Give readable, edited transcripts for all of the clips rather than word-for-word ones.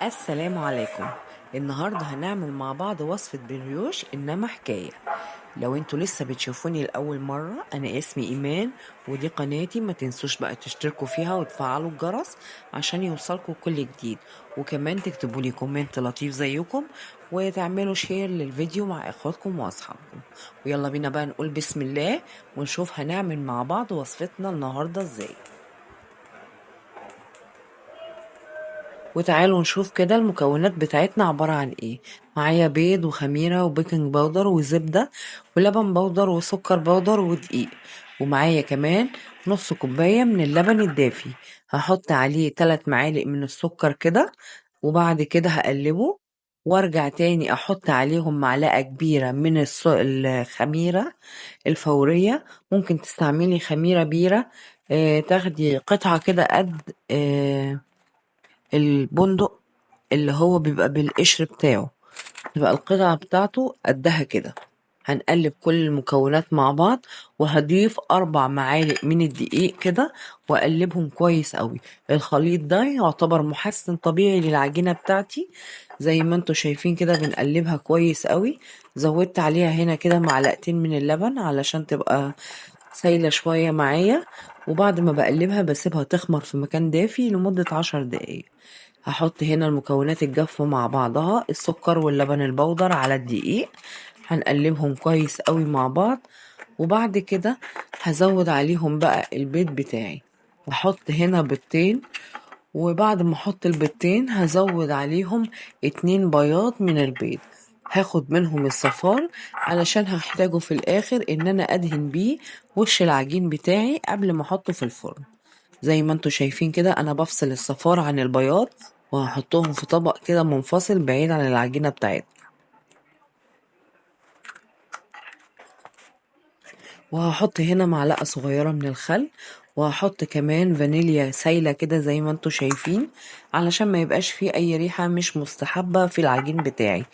السلام عليكم. النهاردة هنعمل مع بعض وصفة بريوش إنما حكاية. لو انتوا لسه بتشوفوني لأول مرة، أنا اسمي إيمان ودي قناتي، ما تنسوش بقى تشتركوا فيها وتفعلوا الجرس عشان يوصلكوا كل جديد، وكمان تكتبوا لي comment لطيف زيكم وتعملوا share للفيديو مع اخواتكم واصحابكم. ويلا بينا بقى نقول بسم الله ونشوف هنعمل مع بعض وصفتنا النهاردة ازاي. وتعالوا نشوف كده المكونات بتاعتنا عبارة عن ايه. معايا بيض وخميرة و baking powder وزبدة ولبن بودر وسكر بودر ودقيق، ومعايا كمان نص كوباية من اللبن الدافي، هحط عليه 3 معالق من السكر كده، وبعد كده هقلبه وارجع تاني احط عليهم معلقة كبيرة من الخميرة الفورية. ممكن تستعملي خميرة بيرة، تاخدي قطعة كده قد البندق اللي هو بيبقى بالقشر بتاعه، تبقى القطعة بتاعته قدها كده. هنقلب كل المكونات مع بعض، وهضيف 4 معالق من الدقيق كده واقلبهم كويس قوي. الخليط ده يعتبر محسن طبيعي للعجينة بتاعتي، زي ما انتوا شايفين كده بنقلبها كويس قوي. زودت عليها هنا كده معلقتين من اللبن علشان تبقى سايلة شوية معايا، وبعد ما بقلبها بسيبها تخمر في مكان دافي لمدة 10 دقايق. هحط هنا المكونات الجافة مع بعضها، السكر واللبن البودر على الدقيق، هنقلبهم كويس قوي مع بعض. وبعد كده هزود عليهم بقى البيض بتاعي، هحط هنا بيضتين، وبعد ما احط البيضتين هزود عليهم 2 بياض من البيض، هاخد منهم الصفار علشان هحتاجه في الاخر ان انا ادهن بيه وش العجين بتاعي قبل ما احطه في الفرن. زي ما انتوا شايفين كده انا بفصل الصفار عن البياض وهحطهم في طبق كده منفصل بعيد عن العجينة بتاعتنا. وهحط هنا معلقة صغيرة من الخل، وهحط كمان فانيليا سايلة كده زي ما انتوا شايفين علشان ما يبقاش فيه اي ريحة مش مستحبة في العجين بتاعي.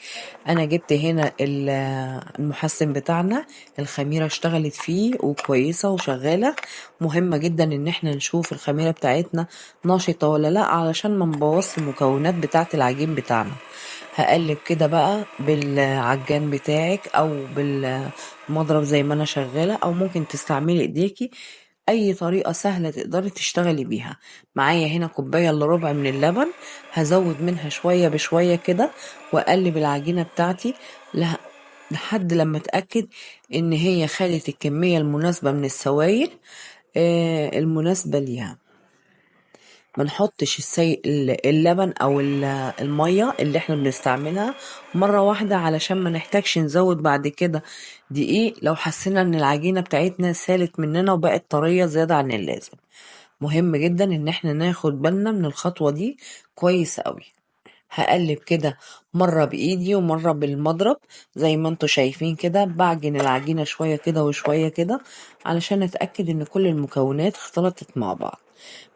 انا جبت هنا المحسن بتاعنا، الخميرة اشتغلت فيه وكويسة وشغالة. مهمة جدا ان احنا نشوف الخميرة بتاعتنا ناشطة ولا لا علشان ما نبوظش المكونات بتاعت العجين بتاعنا. هقلب كده بقى بالعجان بتاعك او بالمضرب زي ما انا شغالة، او ممكن تستعملي ايديكي، اي طريقة سهلة تقدري تشتغلي بيها. معايا هنا كوباية الا ربع من اللبن، هزود منها شوية بشوية كده واقلب العجينة بتاعتي لحد لما اتأكد ان هي خدت الكمية المناسبة من السوائل المناسبة ليها. ما نحطش اللبن او المية اللي احنا بنستعملها مرة واحدة علشان ما نحتاجش نزود بعد كده دقيق لو حسينا ان العجينة بتاعتنا سالت مننا وبقت طرية زيادة عن اللازم. مهم جدا ان احنا ناخد بالنا من الخطوة دي كويس قوي. هقلب كده مرة بايدي ومرة بالمضرب زي ما انتوا شايفين كده، بعجن العجينة شوية كده وشوية كده علشان اتأكد ان كل المكونات اختلطت مع بعض.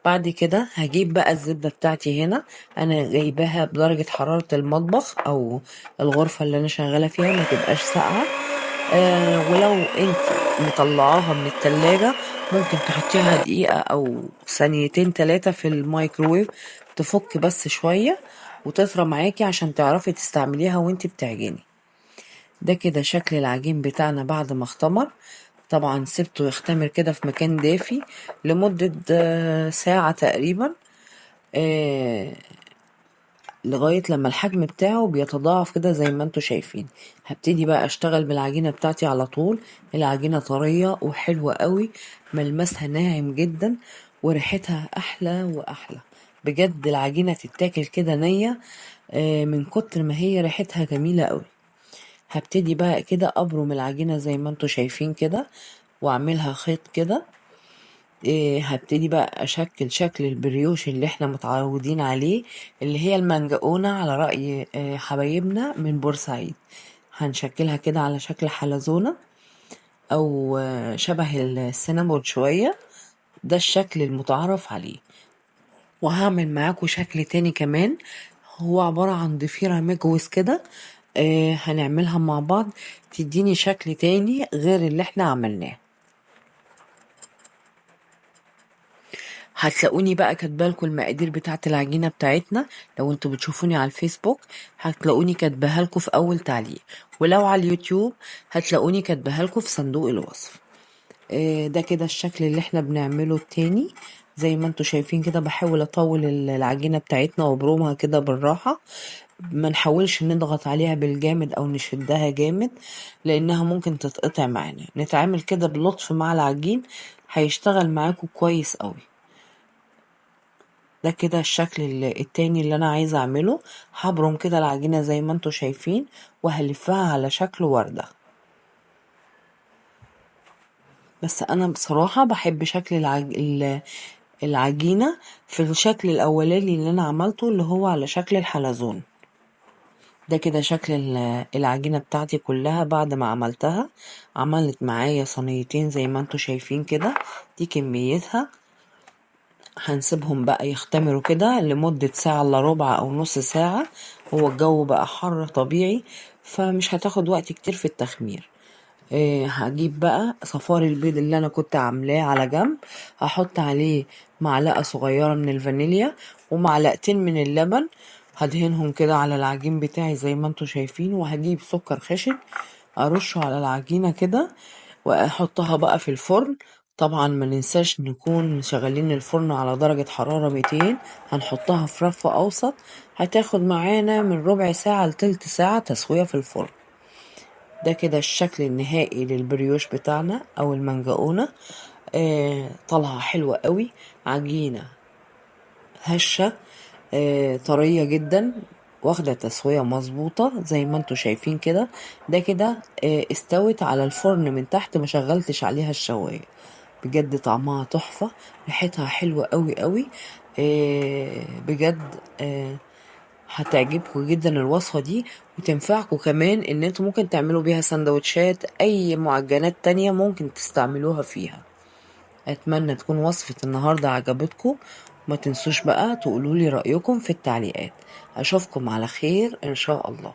بعد كده هجيب بقى الزبدة بتاعتي، هنا انا جايباها بدرجة حرارة المطبخ او الغرفة اللي انا شغالة فيها، ما تبقاش ساقعة. ولو انت مطلعاها من التلاجة ممكن تحطيها دقيقة او ثانيتين تلاتة في الميكروويف تفك بس شوية وتطرى معاكي عشان تعرفي تستعمليها وانت بتعجني. ده كده شكل العجين بتاعنا بعد ما اختمر. طبعا سبته يختمر كده في مكان دافي لمدة ساعة تقريبا، لغاية لما الحجم بتاعه بيتضاعف كده زي ما انتوا شايفين. هبتدي بقى اشتغل بالعجينة بتاعتي على طول. العجينة طرية وحلوة قوي، ملمسها ناعم جدا وريحتها احلى واحلى بجد. العجينة تتاكل كده نية، من كتر ما هي ريحتها جميلة قوي. هبتدي بقى كده ابرم العجينة زي ما انتوا شايفين كده واعملها خيط كده. هبتدي بقى اشكل شكل البريوش اللي احنا متعودين عليه، اللي هي المنجقونة على رأي حبايبنا من بورسعيد. هنشكلها كده على شكل حلزونة او شبه السينابون شوية، ده الشكل المتعارف عليه. وهعمل معاكم شكل تاني كمان، هو عبارة عن ضفيرة مجوز كده، هنعملها مع بعض تديني شكل تاني غير اللي احنا عملناه. هتلاقوني بقى كاتبالكم المقادير بتاعه العجينة بتاعتنا، لو انتوا بتشوفوني على الفيسبوك هتلاقوني كاتباها لكم في اول تعليق، ولو على اليوتيوب هتلاقوني كاتباها لكم في صندوق الوصف. ده كده الشكل اللي احنا بنعمله التاني زي ما انتوا شايفين كده. بحاول اطول العجينة بتاعتنا وابرمها كده بالراحة، ما نحاولش نضغط عليها بالجامد او نشدها جامد لانها ممكن تتقطع معانا. نتعامل كده بلطف مع العجين، هيشتغل معاكم كويس قوي. ده كده الشكل التاني اللي انا عايزه اعمله. هبرم كده العجينة زي ما انتوا شايفين وهلفها على شكل وردة. بس انا بصراحة بحب شكل العجينة في الشكل الاولاني اللي انا عملته اللي هو على شكل الحلزون. ده كده شكل العجينة بتاعتي كلها بعد ما عملتها. عملت معايا صينيتين زي ما انتوا شايفين كده، دي كميتها. هنسيبهم بقى يختمروا كده لمدة ساعة الا ربع او نص ساعة. هو الجو بقى حر طبيعي فمش هتاخد وقت كتير في التخمير. هجيب بقى صفار البيض اللي انا كنت عاملاه على جنب، هحط عليه معلقة صغيرة من الفانيليا ومعلقتين من اللبن، هدهنهم كده على العجين بتاعي زي ما انتوا شايفين. وهجيب سكر خشن ارشه على العجينة كده واحطها بقى في الفرن. طبعا ما ننساش نكون مشغلين الفرن على درجة حرارة 200. هنحطها في رف اوسط، هتاخد معانا من ربع ساعة لتلت ساعة تسوية في الفرن. ده كده الشكل النهائي للبريوش بتاعنا او المنجقونة. طالعة حلوة قوي، عجينة هشة، طرية جدا، واخدة تسوية مظبوطة زي ما انتوا شايفين كده. ده كده استوت على الفرن من تحت، ما شغلتش عليها الشواية. بجد طعمها تحفة، ريحتها حلوة قوي قوي. بجد هتعجبكم جدا الوصفة دي، وتنفعكم كمان ان انتوا ممكن تعملوا بيها سندوتشات، اي معجنات تانية ممكن تستعملوها فيها. اتمنى تكون وصفة النهاردة عجبتكم، وما تنسوش بقى تقولولي رأيكم في التعليقات. اشوفكم على خير ان شاء الله.